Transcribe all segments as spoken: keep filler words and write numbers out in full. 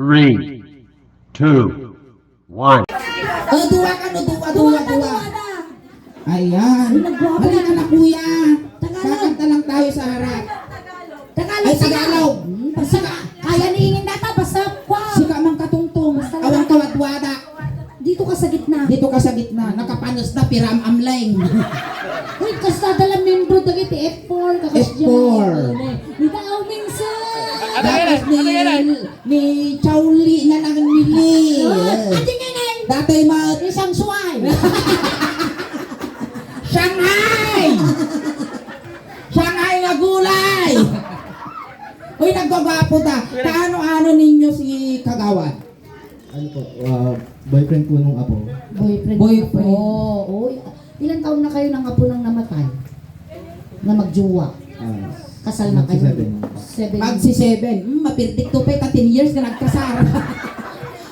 Three, two, one. O, duwa ka, no? Duwa, duwa, duwa. Ayan. Ay, nagduwa pa. Halika na, kuya. Tagalog. Kakanta lang tayo sa harap. Tagalog. Ay, sika. Tagalog. Hmm, basta kaya ni Ingin data, basta, wow. Sika man katungtong. Basta awan lang. Kawadwada. Dito ka sa gitna. Dito ka sa gitna. Nakapanos na, piram amleng. Uy, kasta dala membro dagiti F four, kakas F four. Dyan. Ikaw, minsan. Ano yan? Tapos ni, ano yan? Ni Chowli na lang nili. Oh, ati nga nga. Datoy mo. Isang suway. Shanghai! Shanghai nga gulay! Uy, nagwagwapo ta. Kaano-ano ninyo si Kagawad? Ano po, ah, boyfriend po nung apo. Boyfriend. Boyfriend. Apo. Uy, ilang taon na kayo ng apo nang namatay? Na magjowa? Ah, kasal na kayo? Magsi-seven. Seven. Magsi-seven. Hmm, mapirdik to pa, ten years ka nagkasal.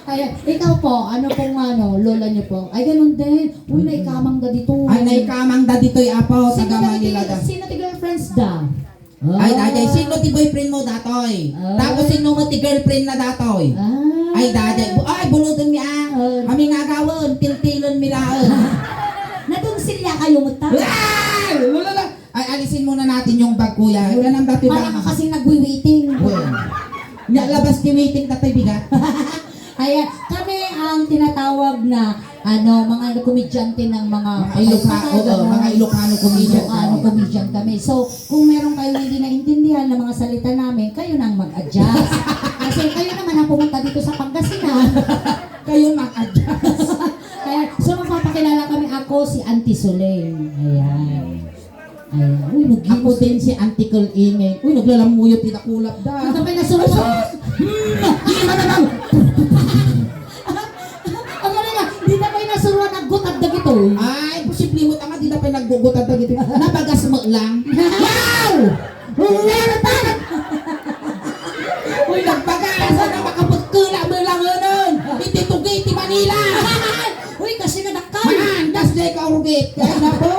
Ay, ikaw po, ano pong ano, lola niyo po? Ay, ganun din. Uy, naikamang da dito. Ay, naikamang da ditoy, apo, sino taga Manila da. Sino ti girlfriends da? Ay, ah, daydiay, sino ti boyfriend mo datoy? Ah. Tapos sino mo ti girlfriend na datoy? Ah. Ay, daydiay, bu-, ay, bulodon mi, ah. Ah. Kami nga agawon, tiltilon mi laeng. Nadunsilya kayo, mutta? Ay! Lulala! Ay, alisin muna natin yung bag, kuya. Ganun dati. Parang ba? Kasi nagwi-waiting. Well, nalabas ti waiting, tatay bigat. Ayan, kami ang tinatawag na, ano, mga komedyante ng mga, mga Ilocano, oo, mga Ilocano comedian. Ilocano comedian kami. So, kung meron kayong hindi naintindihan ng mga salita namin, kayo nang mag-adjust. Kasi kayo naman ang pumunta dito sa Pangasinan. Kayo mag-adjust. Kaya, so, magpapakilala kami. Ako si Auntie Soleil. Ayan. Ay, uy, nag-, ako din si Auntie Kel Ingay. Uy, naglalamuyot ti dakulap da. Ang kapay na suruan. Ay, sus! Hmm! Ano na lang? Ang ano na, di na pay nasuruan, naggutad dagitoy. Ay, posible mo tanga, di na pay naggugutad dagitoy. Nabagas mo lang. Wow! Uy, nagbagas! Ano, makabutkela mo lang, ano? Iti tugi, iti Manila! Uy, kasi nadakkel! Maan, kas di ka urugit! Kaya na po!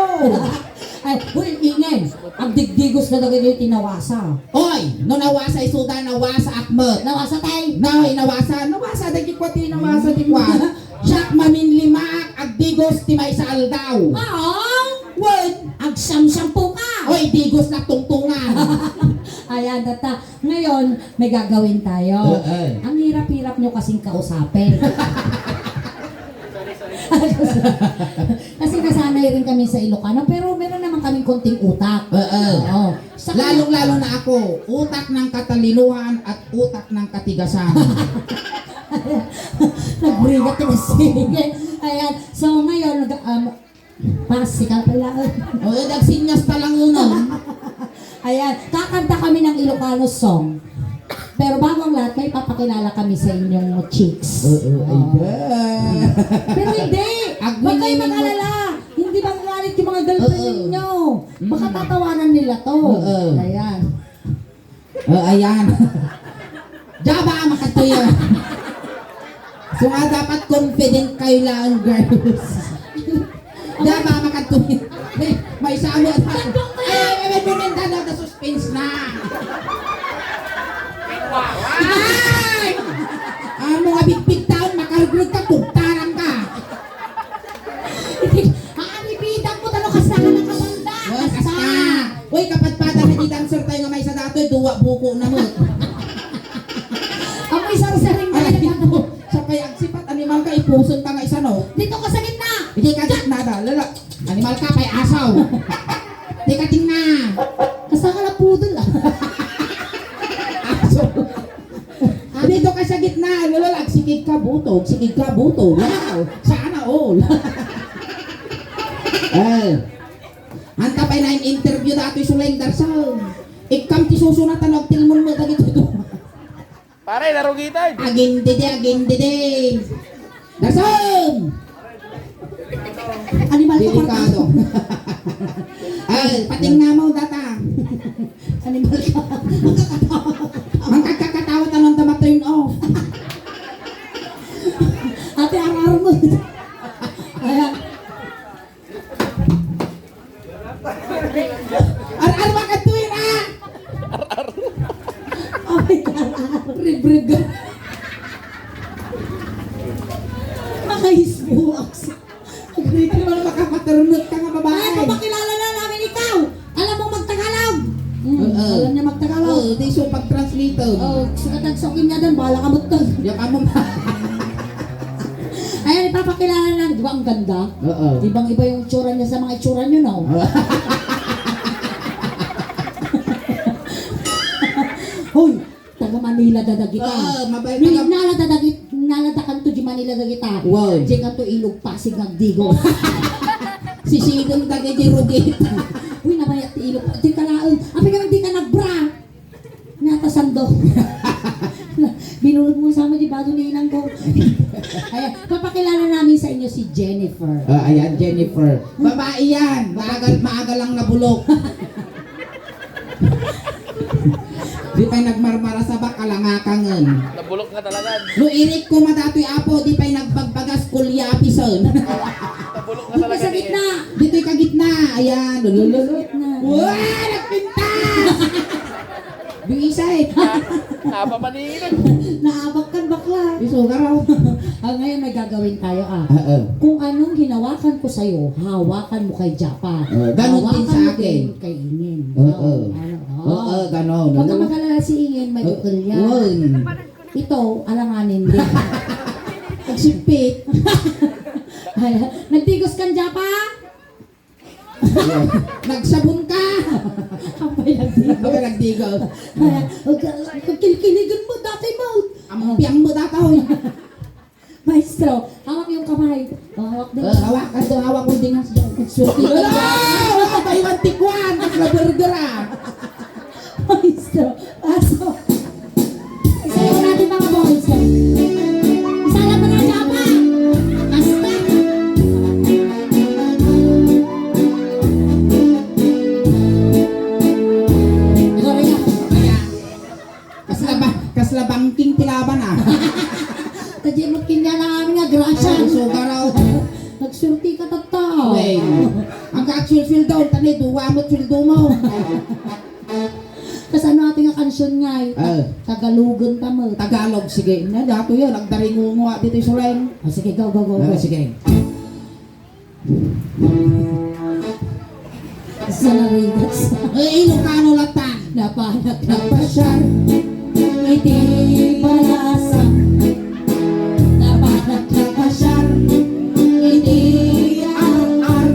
Ay, uy, ingay. Agdigdigos na dagiti nawasa. Oy, no nawasa isuda, nawasa akmet. Nawasa tay? Nay, nawasa, nawasa dagiti kuati, nawasa ti kuat. Siak maminlimaak, agdigos ti maysa aldaw. Oo. Wen. Agsamsampo ka. Oy, digos na tungtungan. Ayan, data. Ngayon, may gagawin tayo. Oo. Ang hirap-hirap nyo kasing kausapin. Kasi nasanay rin kami sa Ilocano, pero meron naman kaming konting utak. Oo. Oo. Sa kanya. Lalong-lalo na ako, utak ng katalinuhan at utak ng katigasan. Nagbrigat na sige. Ayan. So, ngayon, nag-, um, Pass, ikaw pala. Oo, nagsinyas pa lang yun, ah. Ayan, kakanta kami ng Ilocano song. Pero bago ang lahat, may papakilala kami sa inyong chicks. Oo, ay ba? Pero hindi, huwag kayo mag-alala. Hindi magagalit yung mga girlfriend ninyo. Baka tatawanan nila to. Oo. Ayan. Oh, ayan. Diyan ba, makadtoy? So nga, dapat confident kayo lang, girls. Diyan ba, makadtoy? May, may sabi. Ay, ay, ay, may bumenta na, suspense na. Ay! Ang mga bigpig taon, makarugod ka, tugtaran ka. Aani, bidak mo, tano, kasta ka nakabanda. Uy, kasta. Kasta. Uy, kapadpada na di dancer tayo nga may sa datoy, duwa buko na mo. Amoy sarsaring. Aray, tayo. Sa pay agsipat, animal ka, ipuson ka nga isa, no? Dito ka sa gitna. Hindi ka gitna da, lala. Animal ka, pay asaw. Di ka tingna. Kasta ka na pudol, ah. Aso. Ah, dito ka sa gitna, lolo, agsikig ka, buto, agsikig ka, buto. Wow! Sana all. Eh, anta pay na interview datoy Suleng Darsang. Ikkam ti susunatan, agtilmon mo, dagito. Pare, narugitan. Agindidi, agindidi. Darsang! Animal ka, delikado. Ay, patingna mo, data. Animal ka. Magkakatawa. Magkakatawa, tanong ta ma-turn off. Ate, arar mo. Ayan. Ar-ar, makadtoy na! Ar-ar. Ay, ar-ar. Rib-rib. Ay, papakilala na namin ikaw. Alam mong magtagalog. Hmm, Oo. alam niya magtagalog. Oo, di siya pag-translator. Oh, sukat ang sokin niya doon, bahala ka mo to. Di ka mo ma- Ayan, ipapakilala na. Di ba ang ganda? Oo. Ibang-iba yung itsura niya sa mga itsura niyo, no? Oo. Hoy, taga Manila dadagita. Oo, mabay-, Ni-, taga- nala dadagit-, naladakan to di Manila dagita. Wow. Di kanto Ilog Pasig nagdigo. Sisigang dagiti rugit. Uy, nabayat ti Ilog. Di ka laeng. Apay ka di ka nagbra. Natasando. Binulog mo sama di bago ni inang ko. Ayan, papakilala namin sa inyo si Jennifer. Ah, ayan, Jennifer. Babae yan. Maaga, maaga lang nabulok. Di pay nagmarmara sa baka, langakangen. Nabulok nga talaga. No irik ko madatoy apo, di pay nagbagbagas, kulyapisen. Nabulok nga Di pay talaga sa ni gitna. Dito'y kagitna. Ayan. Lulululu. Gitna. Wah! Nagpintas! Buisay. Napamanilin. Naabak kan bakla. Iso ka raw. Ah, ngayon may gagawin tayo, ah. Oo. Kung anong hinawakan ko sa'yo, hawakan mo kay Japa. Oo, ganun din Hawakan sa mo akin. din kay Ingin. Oo. Ano, Oo, oh. ganon. Huwag ka Ano? mag-alala, si Ingin, may Uh, ukol yan. Won. Ito, alanganin din. Nagsipit. Ay, nagtigos kan Japa? Nagsabon ka! Ampay, nagtigos. Ampay, nagtigos. Ay, huwag ka, pagkilkiligan mo, dati mo. Ampiang mo, dati, hoy. Maestro, hawak yung kamay. O, hawak din. Eh, hawak ka doon, hawak mo din nga siya. Swerte ka. Hello! Buy one, take one! Kasla burger, ah! Maestro, paso. Isayaw natin, mga boys. Isa lang, mga tiyapa. Basta. Ikaw rin yan. Kaya, Kasla ba-, kasla bangking ti laban, ah. Tadya mo't kinyan amin nga grasya. Ay, sugar, oh. Nagsurti ka tatta. Well, ang actual sweldo, tani, duwa mo't sweldo mo. Kasano ating nga kansion nga, eh? Ah. Tagalogen ta met. Tagalog, sige. Na, dato yan. Agdaringungo, ah, dito, Suleng. Ah, sige, go, go, go, Ah, go. sige. Sa narigat sa Eh, Ilocano latta. Napanak nagpasyar iti balasa. Napanak nagpasyar iti ar-ar.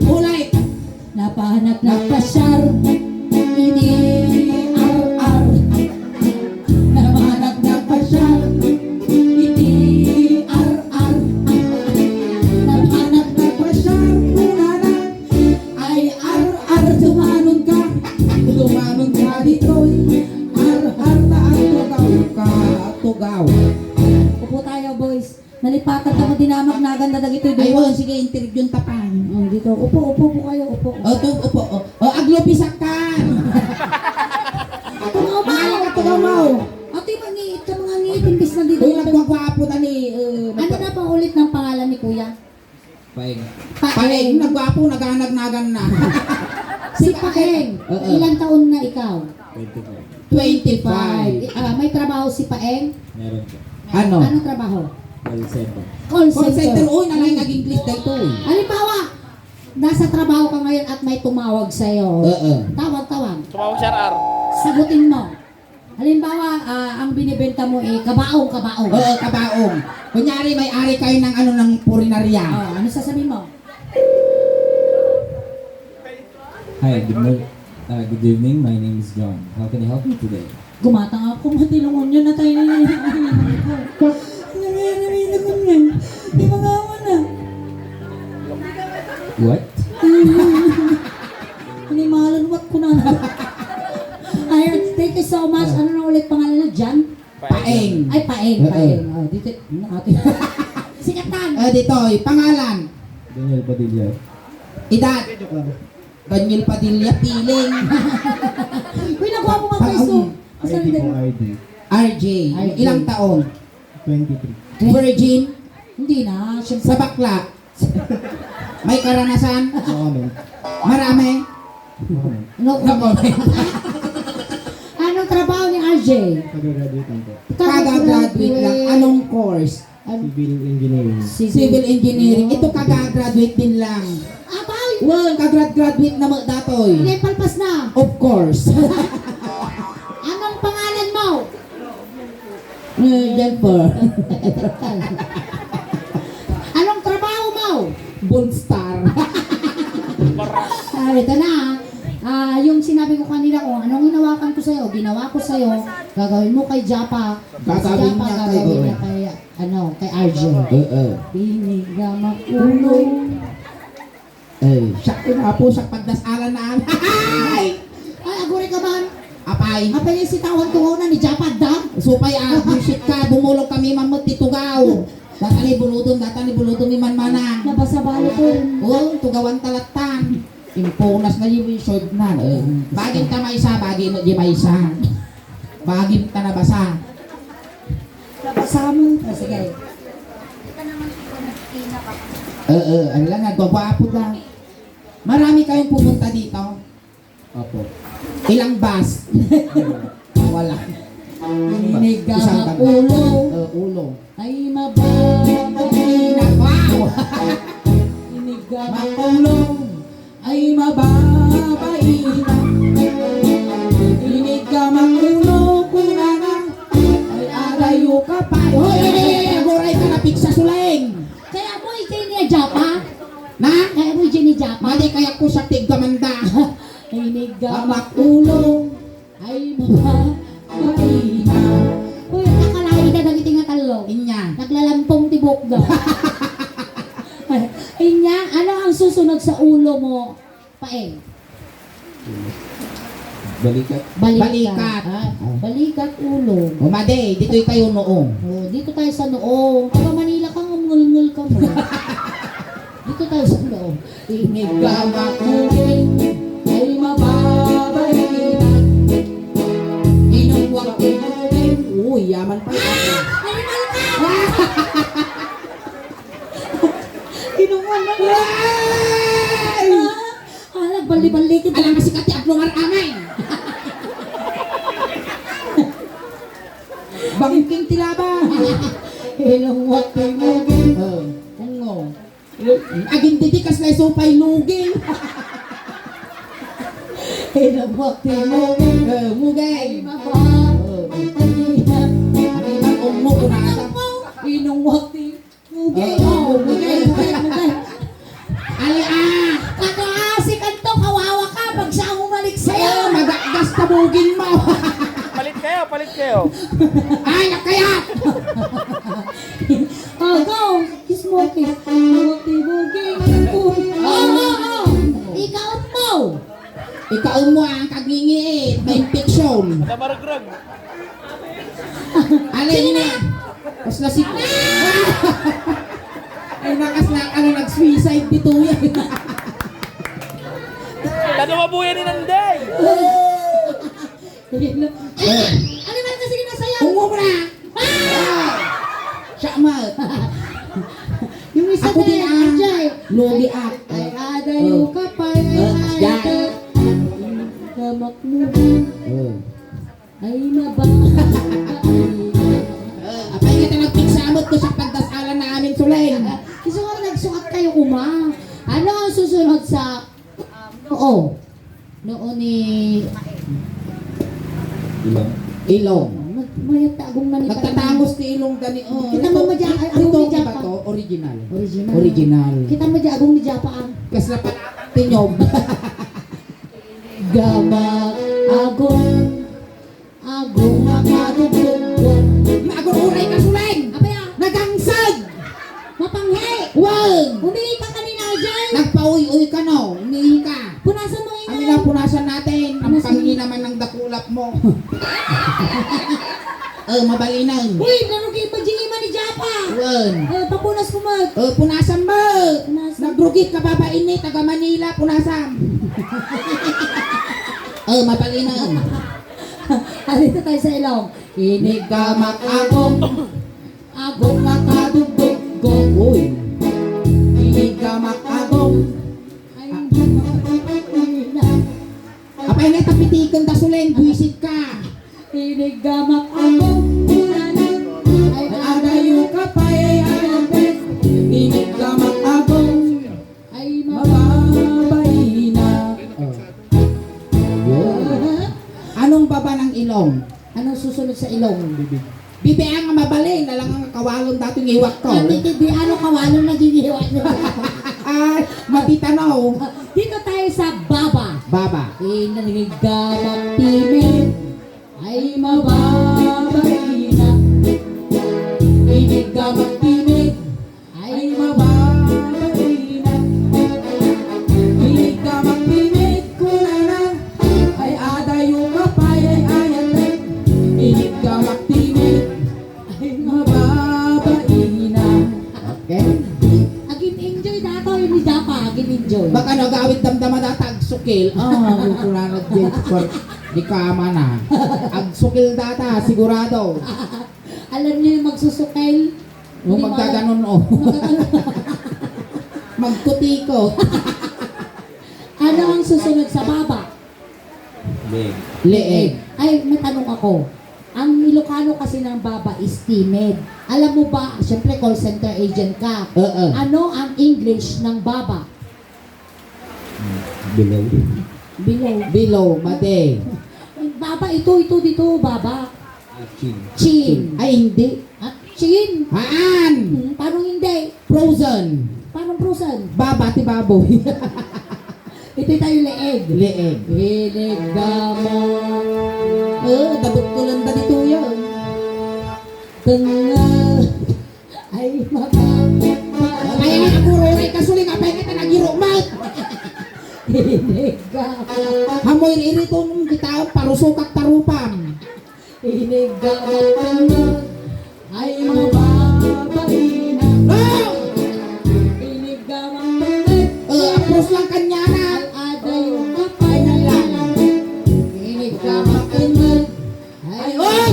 Ulay. Napanak nagpasyar iti ar-ar. Napanak nagpasyar iti ar-ar. Napanak nagpasyar, kunana, ay ar-ar, tumanon ka. Tumanon ka ditoy. Ar-ar ta agtugaw ka, tugaw. Upo tayo, boys. Nalipatan ta mo dinamag nagan dadagitoy Ay, duwa. Oh, sige, interview ta pa. Oh, dito. Upo, upo po kayo, upo. Oh, to, upo, oh. Oh, aglupisak ka. Tungaw mo. Ay, tungaw mo. Ate, mangiit ka, mga ngiit, imbis na dito. Uy, nagwagwapo na ni, eh, Ano nagwa- na pang ulit ng pangalan ni Kuya? Paeng. Paeng. Paeng, nagwapo, naganagnagan na. Si Paeng, Oo. ilang taon na ikaw? Twenty-five. Twenty-five. Ah, may trabaho si Paeng? Meron po. Ano? Anong trabaho? Call center. Call Call center. center. Uy, nalay naging English dahil to, eh. Halimbawa, nasa trabaho ka ngayon at may tumawag sa'yo. Oo. Tawag, tawag. Tumawag si R R. Sagutin mo. Halimbawa, ah, ang binibenta mo, eh, kabaong, kabaong. Oo, kabaong. Kunyari, may-ari kayo ng, ano, ng purinarya. Oh, ano sasabihin mo? Hi, good mor-, uh, good evening. My name is John. How can I help you today? Gumatang ako, matilungon yun na tayo. Nangyari, may lagun yan. Di ba nga ako na? What? Animalan, what ko na? Ayan, thank you so much. Ano na ulit pangalan na? Jan? Paeng. Ay, Paeng, Oo. Paeng. Oh, dito, ate. Sikatan. Eh, dito, eh, pangalan. Daniel Padilla. Edad. Daniel Padilla, piling. Uy, nagwapo nga Parang puso. Asa I D ang po, dali? I D. R J, R J. Ilang taon? Twenty-three. Virgin? Hindi na, siyempre. Sa bakla? May karanasan? Oo, men. Marami? No comment. Anong trabaho ni R J? Kagagraduate lang po. Kagagraduate lang. Anong course? Ano? Civil engineering. Civil. Civil engineering. Ito, kagagraduate din lang. Abay! Well, kagrad-graduate na mo datoy. Hindi, palpas na. Of course. Anong pangalan mo? Eh, Jennifer. Anong trabaho mo? Gold star. Ah, ito na, ah. Ah, yung sinabi ko kanina, kung anong hinawakan ko sa'yo, ginawa ko sa'yo, gagawin mo kay Japa. Sasabihin Japa, niya kay gagawin niya kay, ano, kay Arjun. Oo. Biniga makulong. Eh, siya ko na po, siya pagdasalan na ang Ay! Ay, aguri ka man. Apay. Apay, yung sitawan ko na ni Japad, da? Supay, ah, bullshit ka, bumulong kami, mamut, ti tugaw. Datan ni buludom, datan ni buludom, ni manmana. Nabasa balo ko. Oh, tugawan talatan. Impunas na yung short na. Eh, bagay ta maysa, bagay mo di maysa. Bagay ta nabasa. Nabasa mo. Ah, sige. Oo, ano lang, nagwagwapo lang. Marami kayong pumunta dito? Opo. Ilang bus? Wala. Iniga Isang bag- ulo. Eh, ulo. Ay, mababa. Ina-, wow! Iniga makulong. Ay, mababa ina. Iniga makulong, kunana. Ay, adayo ka pa. Hoy, hoy, hoy, hoy, aguray ka na, pigsa suleng. Kaya mo, ijay ni Japa? Na? Kaya mo, ijay ni Japa? Madi kaya ko sa tiggamanda. Iniga makulong. Ay, mama, maina. Uy, nakalain na dagiti nga tallo. Inya. Naglalampong ti bukda. Inya, ano ang susunod sa ulo mo, Paeng? Balikat. Balikat. Balikat. Ah, balikat ulo. O, madi, ditoy tayo noo. O, dito tayo sa noo. Taga Manila ka, ngumngulngul ka mo. Dito tayo sa loob. Iniga makulong, ay mababainan. Inungwak inugin. Uy, yaman pa. Ah! Animal ka! Inungwak na. Ay! Ah, ah, nagballi-balli kita. Alam mo si Kati Aglongar Amay. Bangking ti laba. Inungwak inugin. Oh. Ungo. Agin didi kas lay supay luging. Hinabak ti muging. Eh, muging. Ay, mabak. Eh. Ang ina, ungo ko na ata. Inungwak ti muging. Eh, oh, muging, muging, muging. Ay, ah. Kakaasi kanto, kawawa ka, pag siya umalik sa'yo. Ay, magakgas ta muging mo. Palit kayo, palit kayo. Ay, nakayat. Oh, go. Kiss mo, kiss. Buti-buti. Oo, oo, oo. Ikaon mo. Ikaon mo ang kagingiit, may infection. Namarugrag. Alin na? Mas na si... Ay, nakas na, ano, nag-suicide dito yan. Tado mabuya ni Nanday. Hello. Eh. Ano man kasi na sayaw? Ungo mo na! Ah! Siya, ma. Yung isa Ako na din, yan, ah. Jay. Logi Ay, act. Ay, adayo Oh. ka pa, ay, Oh, ay, yan. ay. Gamak mo. Oh. Ay, maba. Ah, apay kita nagpigsamot ko sa pagdasalan namin, Suleng. Gusto ko nagsukat kayo, kuma. Ano ang susunod sa, um, noo? Noo ni Ilong. Ilong. Mag-, mayat ta agong na ni Nagtatangos ti ilong gani, oh. Kita mo, Ito, madya-, ay, ito, agong ni ito, Japa. Iba to, original. Original. Original. Kita mo, dya, agong ni Japa, ah. Kasla pa tinyog. Gamak agong, agong makadugdugdog. Naagururay ka, Suleng! Apay, ah? Nagangsag! Mapanghi! Weng! Umihi ka kanina, Jay! Nagpauy-uy ka, no? Umihi ka. Punasan mo, Ina. Ano na punasan natin? Ang Punasan. Panghi naman ng dakulap mo. Oh, mabalinaw. Uy, narugi pa, Jay, man ni Japa. Weng. Oh, papunas mo, Mag. Oh, punasan mo. Punasan. Nagrugi ka, babae ni, taga Manila, punasan. Oh, mabalinaw. Alito tayo sa ilong. Inigamak agong, agong makadugdugdog. Uy. Inigamak agong. Ay, hindi na. Kanya tapitiken da Suleng, buisit ka. Iniggamak ako, kunana. Ay, adayo ka pay, ay, ay, ay. Iniggamak ako. Ay, mababaina. Oh. Yun. Anong baba ng ilong? Anong susunod sa ilong? Bibig. Bibig nga mabalin, alang nga kawalon dati ng iwak ko. Ano, di, di, ano kawalon na giniwa niyo? Ay, matitanaw. Dito tayo sa baba. Baba. Iniggamak timid. Ay, mababaina. Iniggamak timid. Ay, mababaina. Iniggamak timid, kunana. Ay, adayo ka pay, ay, ay, ay. Iniggamak timid. Ay, mababaina. Okay. Agin-enjoy dato, ini Japa, agin-enjoy. Baka nagawid damdama data, agsukil. Ah, kunana, Jennifer. Di ka man, ah. Agsukil data, sigurado. Alam niyo yung magsusukil? Yung magkaganon, oh. Magkaganon. Magkutiko. Ano ang susunod sa baba? Leeg. Leeg. Ay, may tanong ako. Ang Ilocano kasi ng baba is timid. Alam mo ba, siyempre call center agent ka. Oo. Ano ang English ng baba? Below. Below. Below, madi. Baba, ito, ito, dito, baba. Ah, chin. Chin. Ay, hindi. Ah, chin. Haan. Hmm, paano hindi? Frozen. Paano frozen? Baba ti baboy. Ito tayo leeg. Leeg. Leeg, gama. Oh, dabot ko lang ba dito yan? Tenga. Ay, mama. Ay, ay, ako, Roy, kasuling, apay nga ta nagirukmat. Iniga. Hamoy iri to nung kita, parusukak tarupam. Iniga, mama. Ay, mababaina. Ah! Iniga, mama. Eh, apros lang kanya na. Ay, aday, kapay na lang. Iniga, mama. Ay, oy!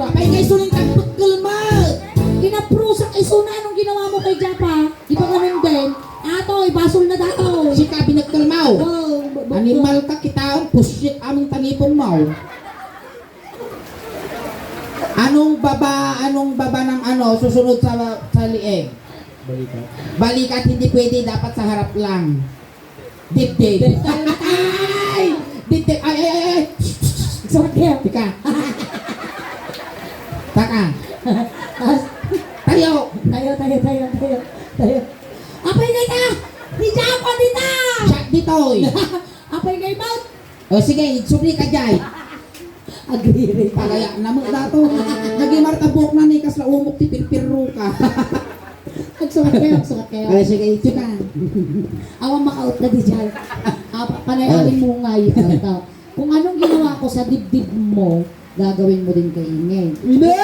Apay nga isu nang tagpekkel met! Kinaprusak isu na, anong ginawa mo kay Japa? Di ba ganun din? Ato, ibasol na dato. Sika binekkel mo? Oh, ba-, ba-, animal ka, kita ang pusyet aming tangipon mo. Anong baba, anong baba ng ano, susunod sa, sa lieg? Balikat. Balikat, hindi pwede, dapat sa harap lang. Dibdib. Ay! Dibdib. Ay, ay, ay, ay! Sumakit. Tika. Taka. Tayo. Tayo, tayo, tayo, tayo, tayo. Apay ngay ta! Di dyan ako, di ta! Siya, ditoy. Apay ngay, mouth! O sige, subli ka, Jay. Agriri. Palaya na mo dato. Naging martabok na ni kasla umok ti pirpirro ka. Agsukat kayo, agsukat kayo. Ay, sige, ito ka. Awan makaot na di dyan. Apa, panay Ah. Amin mungay. Ito. Kung anong ginawa ko sa dibdib mo, gagawin mo din kay Ingay. Hindi! Kung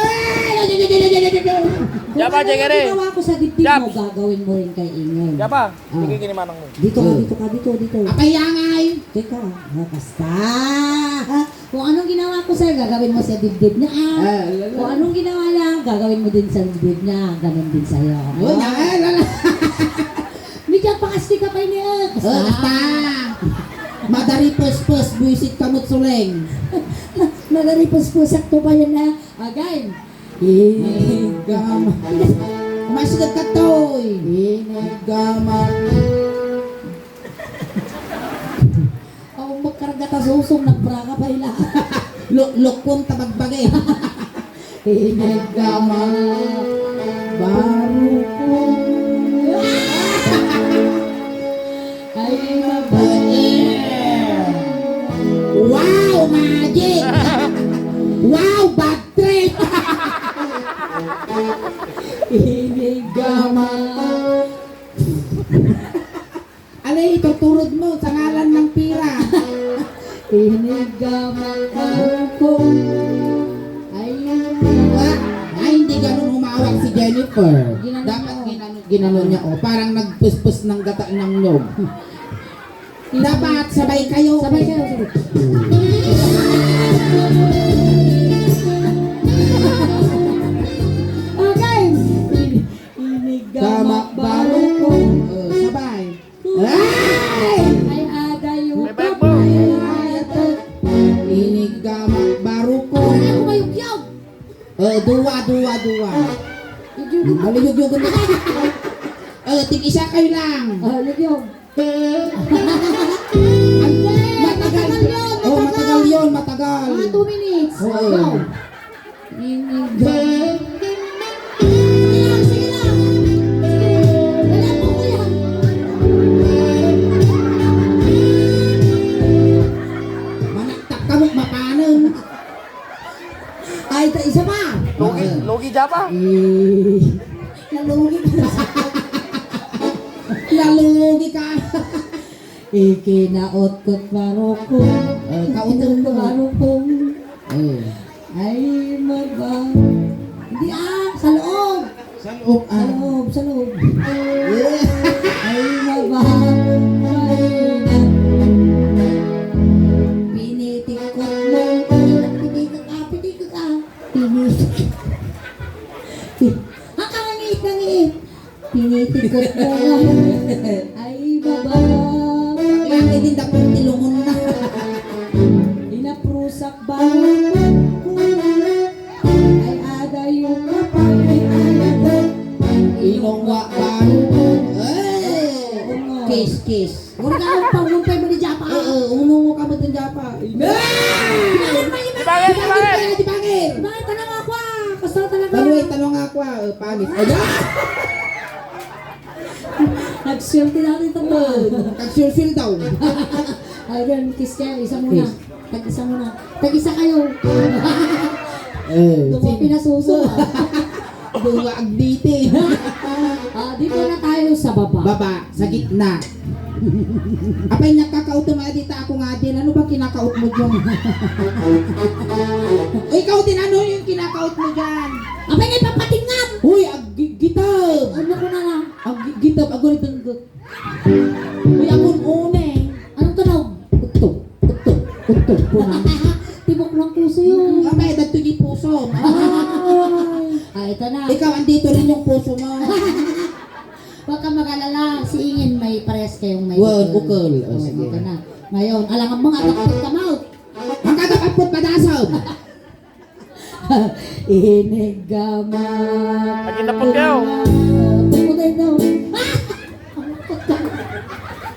Japa, anong Jekere. Ginawa ko sa dibdib Japs. Mo, gagawin mo rin kay Ingay. Japa, Ah. Sige, kinimanang mo. Dito ka, Hmm. Dito ka, dito, dito. Apay, Angay! Teka, ah, basta. Kung anong ginawa ko sa'yo, gagawin mo sa dibdib niya, ah. Ah, lala. Kung anong ginawa niya, gagawin mo din sa dibdib niya. Ganun din sa'yo. Oh, na, ah, lala. Medyo pakasti ka pa ini, ah. Basta. Oh, basta. Madari puspus, buisit kamot suleng. Madari puspus, sakto pa yun, ah. Again. Inigama. Umasigad ka, Toy. Inigama. Aw, magkarga ta susong, nagpraka pa ila. Lu-, lukon ta bagbagi. Inigama. Baruko. Ay, mabait. Wow, magic! Wow, bad trip! Inigama. Ano yung ituturod mo sa ngalan ng pira? Inigama ko. Ay, ah, ay, hindi ganun humawak si Jennifer. Ginano Dapat mo. Ginano, ginano niya, oh. Parang nagpuspos ng gata ng nyog. Dapat sabay kayo. Sabay kayo, sabay. Okay. Inigama. Gamak baruko. Oh, sabay. Ay! Ay, adayo. May bayad mo. Ay, adayo. Dua, dua, dua. Maluyog-yog na. Eh, tig-isa kayo lang. Ah, yun yun. Matagal. Matagal yun, Oh, matagal matagal. Yun, matagal. Mga two minutes. Oo. Go. Inigang. Sige lang, sige lang. Sige. Wala po ko yan. Manaktak ka mo, mapanem. Ay, ta-, isa pa. Lugi, Ah. lugi, Japa. Eh. Nalugi ka. Nalugi ka. Ikinaot ko paroko. Eh, kautong mo. Paroko. Eh. Ay, maba. Hindi, ah, sa loob. Sa loob, Sa ah. loob, sa loob. Eh. Ay, maba. Pinitikot mo. Pinitikot ka, pinitikot ka. Pinitikot. Ang kangangit, kangangit. Pinitikot mo nga. Ay, baba. Kaya hindi dapat tilungon na. Inaprusak ba? Ay, adayo ka pa, ay, adayo. Inungwa ba? Eh! Kiss, kiss. Uri ka ang pangumpay mo ni Japa. Oo, umungo ka mo din, Japa. Di bangir, di bangir. Di bangir, di bangir. Di bangir, tanang ako, ah. Gusto ko talaga. Tanong, tanong ako, ah. Eh, pangit. Ay, ah! Nagswerte na rin ito, man. Nagsulsul daw. Ayun, kiss kayo. Isa muna. Kiss. Tag-isa muna. Tag-isa kayo. Eh, Duwa sin- pinasuso. Duwa agditi. Ah, dito na tayo sa baba. Baba, sa gitna. Apay, nakakaot mo, dita ako nga din. Ano ba kinakaot mo dyan? O, ikaw din, ano yung kinakaot mo dyan? Apay, nga ipapatingam! Uy, ag-, gi-, gitab! Ano ko na lang? Ag-, gi-, gitab, ago ni Dengge. Uy, akon uneng. Anong tunog? Utog, utog, utog, puna. Tibok ng puso yun. Apay, dagto di puso. Ay. Ah, ito na. Ikaw, andito rin yung puso mo. Huwag kang mag-alala. Si Ingin, may pares kayong may Word, ukol. Ukol. O, Oh, sige. Ito na. Ngayon, alangan mo nga, agapot ka, mouth. Ang agapot, padasam. Inigama. Lagi na po kayo.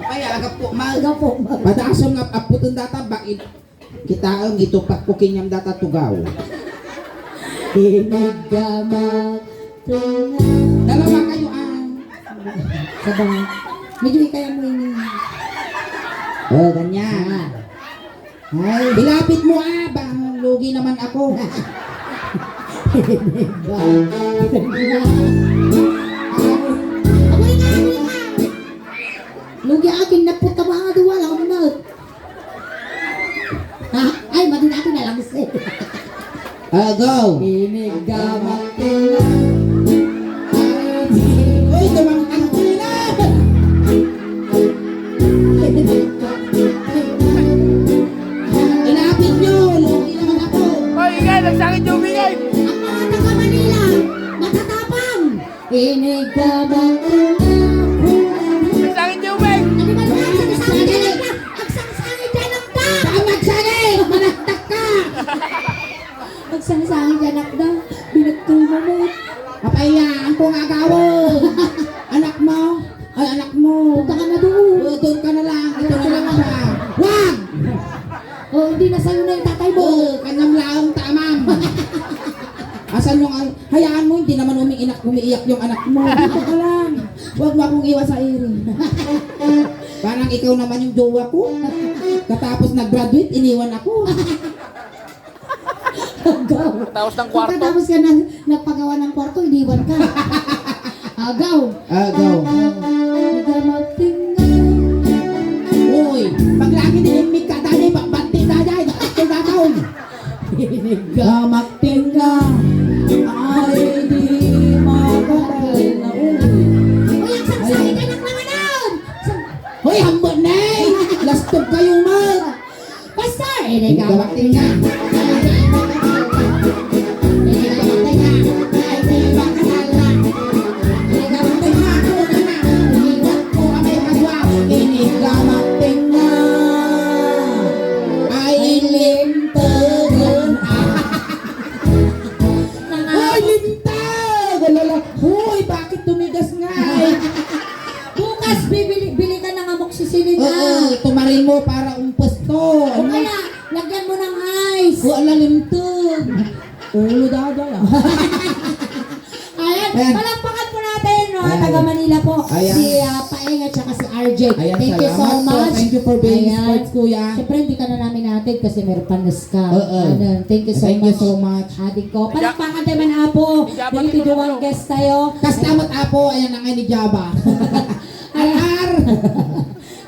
Ay, agap po, ma. Agap po, ma. Padasam nga, aputan data, bakit? Kitaem, itupak ko kinyam data tugaw. Inigama. Dalawa kayo, ah. Sabay. Medyo ikaya mo ini. Oh, ganyan. Ah. Ay, ilapit mo, ah. Bang lugi naman ako. Amoy nga, amoy nga. Lugi akin, napot ka ba nga duwa, launag. Ha? Ay, madi na ako nalangse. Ah, go. Inigama. Uy, tumang tangkila. Ilapit nyo, lugi naman ako. Hoy, ingay, nagsangit yung bingay. Ang mga taga Manila, matatapang. Inigama. Nagsangit yung bing. Ano ba naman? Sangsangit yan ang da. Agsangsangit yan ang da. Saan magsangit? Manaktak ka. Agsangsangit yan ang da. Binagtul mo mo. Apaya, ang kung agawo. Anak mo? Ay, anak mo. Punta ka na doon. Oo, doon ka na lang. Ito na lang siya. Wag! Oh, hindi na sa'yo na yung tatay mo. Oo, kanam laang tamam. Asan yung, hayaan mo, hindi naman umiinak, umiiyak yung anak mo. Dito ka lang. Huwag mo akong iwan sa iri. Parang ikaw naman yung jowa ko. Katapos nag-graduate, iniwan ako. Agaw. Tapos ng kwarto. Pagkatapos ka na nagpagawa ng kwarto, iniwan ka. Agaw. Agaw. Hindi ka magtingga. Uy, pag lagi din yung mika, dali, ba-, banti na dyan. Ito na daw. Gamakting ka. Ay, di makapal na ulo. Uy, ang sangsangit, anak naman nun! Hoy, hambot na eh! Lastog kayo, ma! Pastor, ini ka, tingga. Ini ka, tingga. Ay, di ba ka sala? Ini ka, tingga. Ini ka, tingga. Ay, lintugan. Wa, lalim to. Ulo dada, ah. Ayan, Ayan. Palakpakan po natin, no? Ayan. Taga Manila po. Ayan. Si, ah, Paeng at saka si R J. Ayan, Thank you so salamat po. Much. Thank you for being Ayan. Sports, kuya. Siyempre, hindi ka na namin hatid kasi may panas ka. Oo. Ayan, thank you so Thank much. You so much. Adik ko. Palakpakan tayo man, Apo. Ijabati Dito ko duwang ko. Guest tayo. Kastamat, Apo. Ayan na nga ni Java. Ayan. Ar!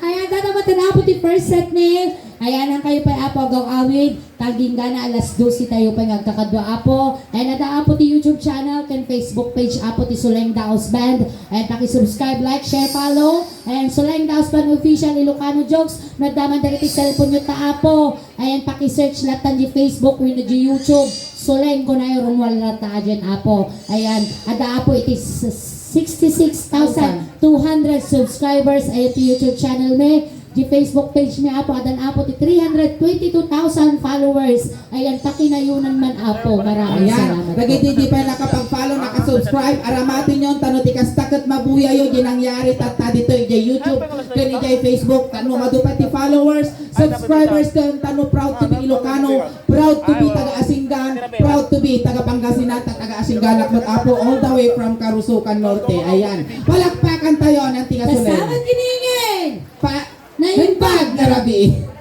Ayan, dadamat na, Apo, ti first set ni. Ayan, ang kayo pa, Apo, agaw awid. Taginggana alas dose tayo pay nga agkakadua, Apo. And adda, Apo, ti YouTube channel ken Facebook page, Apo, ti Suleng Daos Band. And paki-subscribe, like, share, follow. And Suleng Daos Band Official Ilocano Jokes. No adda man dagiti cellphone yo ta, Apo. Ayan, paki-search latta di Facebook wenno di YouTube. Suleng Gonayo Romual latta a diyan, Apo. Ayan, adda, Apo, iti s- sixty-six thousand two hundred subscribers. Ayan, ti YouTube channel mi. Di Facebook page mi, Apo, addan, Apo, ti three hundred twenty-two thousand followers. Ayan, pakinayonan man, Apo. Maraming Ayan, salamat po. Dagiti di pay nakapag-follow, nakasubscribe, aramatenyon, tano ti kasta ket mabuyayo di nangyari tatta ditoy idiay YouTube, ken idiay Facebook, tano madu pay ti followers, subscribers, ken tano proud to be Ilocano, proud to be taga Asingan, proud to be taga Pangasinan, ta taga Asingan, ak met, Apo, all the way from Karusukan Norte. Ayan, palakpakan tayo, anti ka Suleng. Kastamat kiningin! Pa- Naimbag nga rabii.